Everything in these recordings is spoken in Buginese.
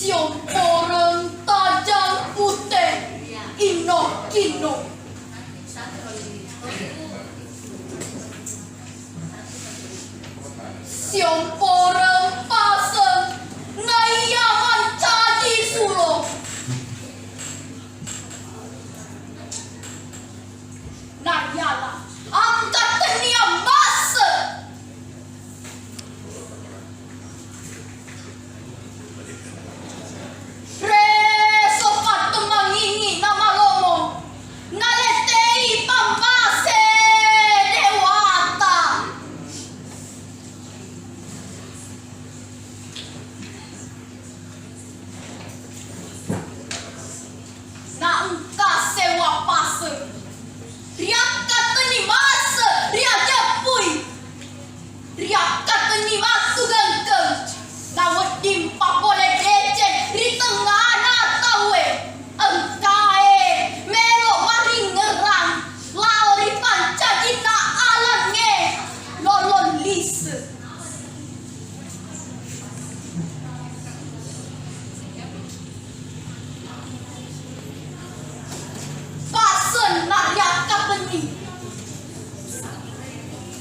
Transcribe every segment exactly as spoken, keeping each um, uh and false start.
Siomporeng tajang pute, inno kinno. Siomporeng paseng, naiya mancaji sulo. Nariala, angka tennia masse. Reso pattu mangingi namalomo, naletei pammase dewata. Na engka sewa paseng. Riakkatenni masse, riajeppui. Riakkatenni massugengkeng. Nawedding papole deceng ri tengngana tauwe. Engkae melo maringngerang lao ri pancajinna alangnge lolong lise. Paseng nariakkatenni.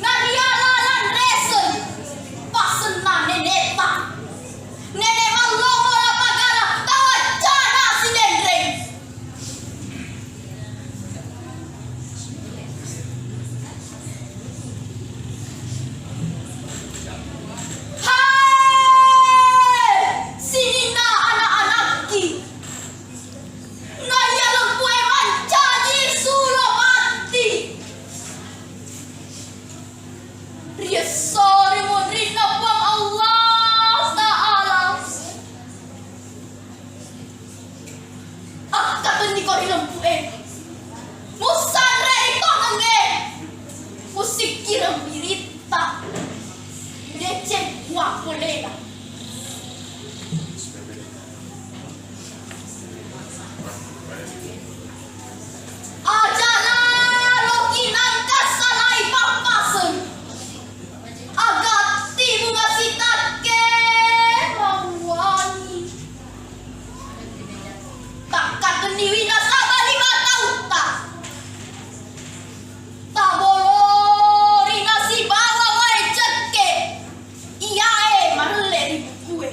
Nariala lanreseng. Pasenna neneta. Nene mallomo lapagala tawaccana sidenreng. Hai, sininna ana-anakki, naiya lempue mancaji sulo matti. Riessori munrinna Puang Allah Ta'ala. Akkatenniko ri lempu'e. Musanre ri tongengnge. Musikkireng biritta. Deceng wa polena. Aja laloki nangka salai pappaseng. Agatti bunga sitakke mawuwangi. Takkatenniwi nasaba lima tautta. Tabolori nasibawa wae cekke. Iyae marelle ri bukkue.